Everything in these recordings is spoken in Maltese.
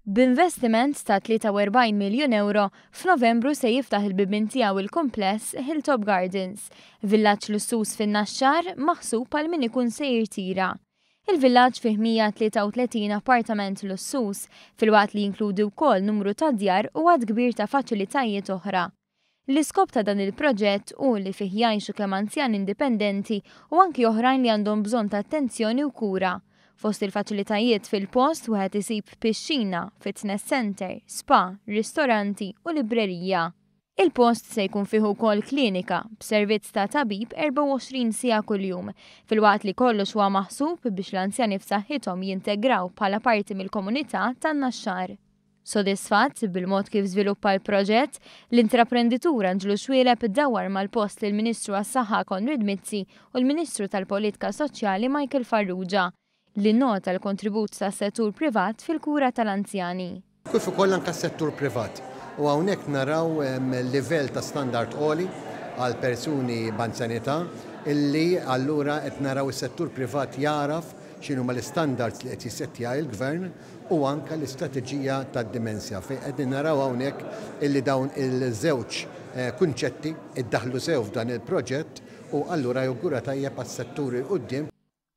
B'investiment ta' 43 miljun ewro, f'Novembru se jiftaħ il-bibien tiegħu il-kumpless Hilltop Gardens, villaġġ lussuż fin-Naxxar maħsub għal min ikun se jirtira. Il-villaġġ fih 133 appartament lussuż, filwaqt li jinkludi wkoll numru ta' djar u għadd kbir ta' faċilitajiet oħra. L-iskop ta' dan il-proġett hu li fih jgħixu kemm anzjani indipendenti u anki oħrajn li għandhom bżonn ta' attenzjoni u kura. Fost il-faċilitajiet fil-post wieħed isib pixxina, fitness center, spa, ristoranti u librerija. Il-post se jkun fih ukoll klinika b'servizz ta' tabib 24 siegħa kuljum, filwaqt li kollox huwa maħsub biex l-anzjani f'saħħithom jintegraw bħala parti mill-komunità tan-Naxxar. Sodisfatt bil-mod kif żviluppa l-proġett, l-intraprenditur Anġlu Xuereb dawwar mal-post lill-Ministru għas-Saħħa Konrad Mizzi u l-Ministru tal-Politika Soċjali Michael Farrugia, li nnota l-kontribut tas-settur privat fil-kura tal-anzjani. Kif ukoll anke s-settur privat. U hawnhekk naraw livell ta' standard għoli għal persuni b'anzjanità illi allura qed naraw is-settur privat jagħraf x'inhuma l-istandards li qed jissettja l-Gvern u anke l-istrateġija tad-dimensja fejn qegħdin naraw hawnhekk illi dawn il-żewġ kunċetti ddaħħlu sew f'dan il-proġett u allura jawgura tajjeb għas-settur 'il quddiem.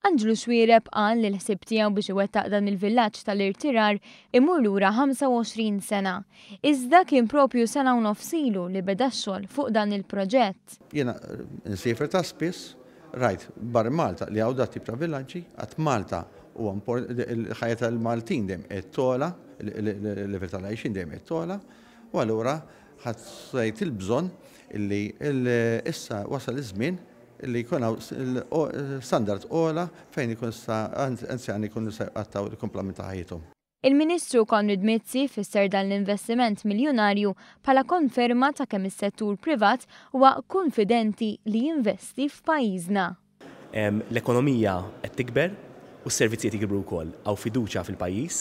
Anġlu Xuereb qal li l-ħsieb tiegħu biex iwettaq dan il-villaġġ tal-irtirar imur lura 25 sena. Iżda kien propju sena u nofs ilu li beda x-xogħol fuq dan il-proġett. Jiena nsiefer ta' spiss Rajt barra Malta li hawn dat tip ta' villaġġi, għad Malta huwa il-ħajja tal-Maltin dejjem qed togħla, il-livell tal-għajxien dejjem qed togħla, u allura ħassejt il-bżonn illi issa wasal iż-żmien illi jkun hawn standard ogħla fejn ikun sta anzjani jkunu se jqattgħu l-kumplament ta' ħajjithom. Il-Ministru Konrad Mizzi fisser dan l-investiment miljunarju bħala konferma ta' kemm is-settur privat huwa kunfidenti li jinvesti f'pajjiżna. L-ekonomija qed tikber u s-servizzi qed jikbru wkoll. Hawn fiduċja fil-pajjiż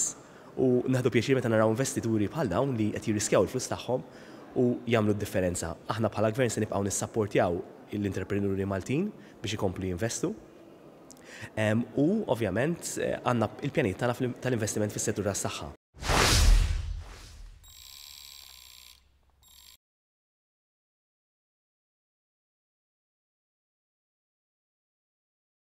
u nieħdu pjaċir meta naraw investituri bħal dawn li qed jirriskjaw il-flus tagħhom u jagħmlu d-differenza. Aħna bħala Gvern se nibqgħu nissapportjaw l-intraprenuri Maltin biex ikomplu jinvestu. U ovvjament għandna il-pjanijiet tagħna tal-investiment fis-settur tas-saħħa.